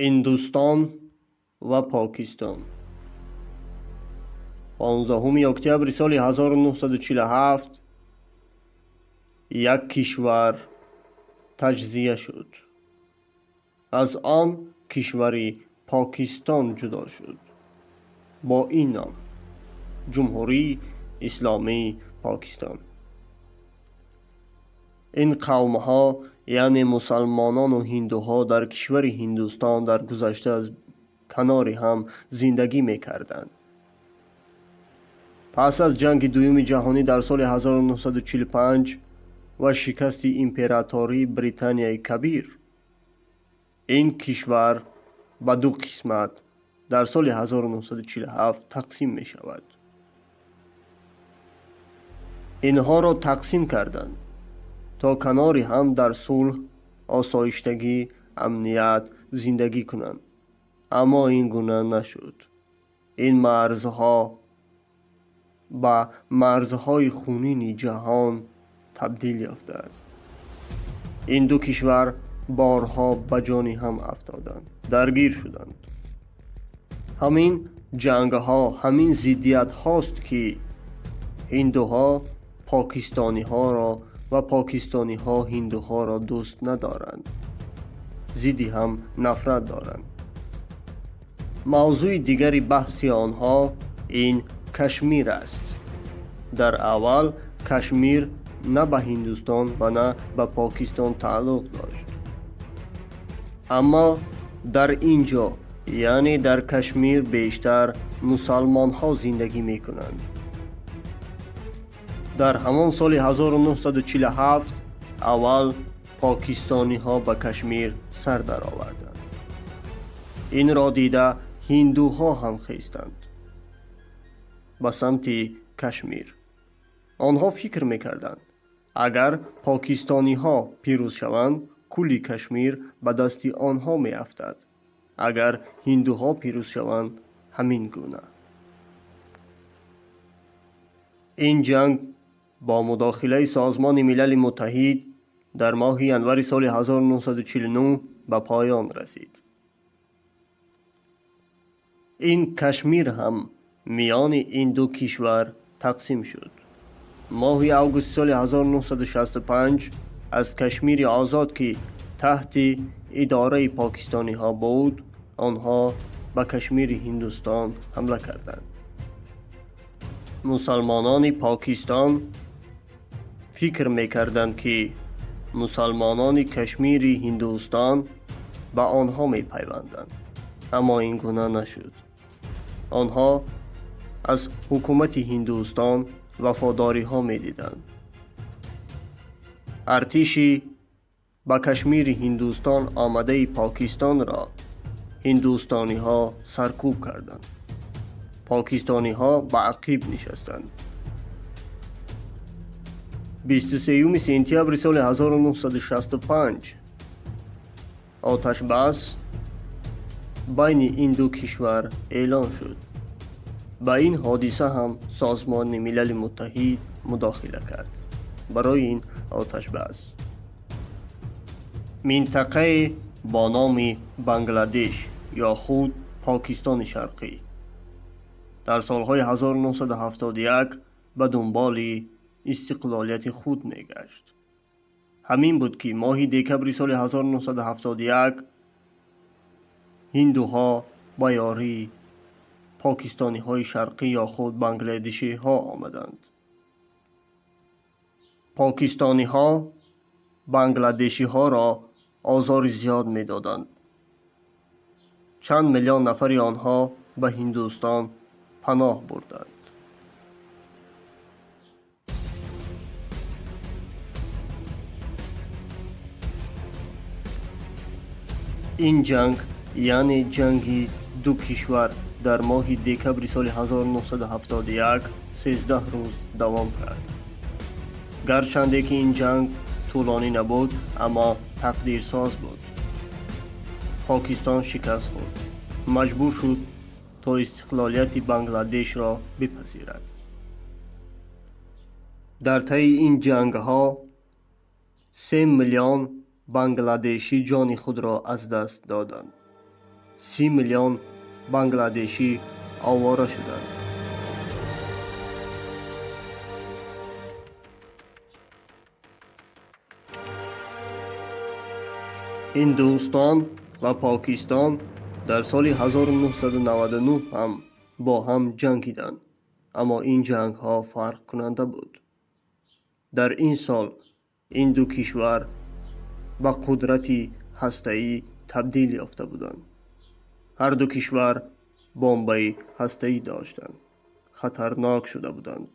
Ҳиндустон ва Покистон. 15 октябри соли 1947 як кишвар таҷзия шуд. Аз он кишвари Покистон ҷудо шуд бо ин ном: Ҷумҳурии Исломии Покистон. Ин қавмҳо, яъне мусалмонону ҳиндуҳо, дар кишвари Ҳиндустон дар гузашта аз канори ҳам зиндагӣ мекарданд. Пас аз ҷанги дуюми ҷаҳонӣ дар соли 1945 ва шикасти императории Британияи Кабир, ин кишвар ба ду қисмат дар соли 1947 тақсим мешавад. Инҳоро тақсим карданд, то канори ҳам дар сулҳ, осоиштагӣ, амният зиндагӣ кунанд. Аммо ин гуна нашуд. Ин марзҳо ба марзҳои хунини ҷаҳон табдил ёфтааст. Ин ду кишвар борҳо ба ҷони ҳам афтоданд, даргир шуданд. Ҳамин ҷангҳо, ҳамин зиддиятҳост, ки ҳиндуҳо покистониҳоро ва покистониҳо ҳиндуҳоро дӯст надоранд, зидди ҳам нафрат доранд. Мавзӯи дигари баҳси онҳо ин Кашмир аст. Дар аввал Кашмир на ба Ҳиндустон ва на ба Покистон тааллуқ дошт. Аммо дар ин ҷо, яъне дар Кашмир, бештар мусалмонҳо зиндагӣ мекунанд. Дар ҳамон соли 1947 аввал покистониҳо ба Кашмир сар дароварданд. Инро дида ҳиндуҳо ҳам хестанд ба самти Кашмир. Онҳо фикр мекарданд, агар покистониҳо пирӯз шаванд, кулли Кашмир ба дасти онҳо меафтад. Агар ҳиндуҳо пирӯз шаванд, ҳамин гуна. Ин ҷанг бо мудохилаи Созмони Милали Муттаҳид дар моҳи январи соли 1949 ба поён расид. Ин Кашмир ҳам миёни ин ду кишвар тақсим шуд. Моҳи августи соли 1965 аз Кашмири озод, ки таҳти идораи покистониҳо буд, онҳо ба Кашмири Ҳиндустон ҳамла карданд. Мусалмонони Покистон фикр мекарданд, ки мусалмонони Кашмири Ҳиндустон ба онҳо мепайванданд, аммо ин гуна нашуд. Онҳо аз ҳукумати Ҳиндустон вафодориҳо медиданд. Артиши ба Кашмири Ҳиндустон омадаи Покистонро ҳиндустониҳо саркӯб карданд. Покистониҳо ба ақиб нишастанд. 23 сентябри соли 1965 оташбас байни ин ду кишвар эълон шуд. Ба ин ҳодиса ҳам Созмони Милали Муттаҳид мудохила кард барои ин оташбас. Минтақае бо номи Бангладеш ё худ Покистони Шарқӣ дар солҳои 1971 ба дунболи истиқлолияти худ мегашт. Ҳамин буд, ки моҳи декабри соли 1971 ҳиндуҳо ба ёрии покистониҳои шарқӣ ё худ бангладешиҳо омаданд. Покистониҳо бангладешиҳоро озори зиёд медоданд. Чанд миллион нафари онҳо ба Ҳиндустон паноҳ бурданд. Ин ҷанг, яъне ҷанги ду кишвар, дар моҳи декабри соли 1971 13 рӯз давом кард. Гарчанде ки ин ҷанг тӯлонӣ набуд, аммо тақдирсоз буд. Покистон шикаст хӯрд, маҷбур шуд то истиқлолияти Бангладешро бипазирад. Дар таи ин ҷангҳо 3 миллион бангладешӣ ҷони худро аз даст доданд. 30 миллион бангладешӣ овора шуданд. Ҳиндустон ва Покистон дар соли 1999 ҳам бо ҳам ҷангиданд, аммо ин ҷангҳо фарқкунанда буд. Дар ин сол ин ду кишвар ба қудрати ҳастаӣ табдил ёфта буданд. Ҳар ду кишвар бомбаи ҳастаӣ доштанд, хатарнок шуда буданд.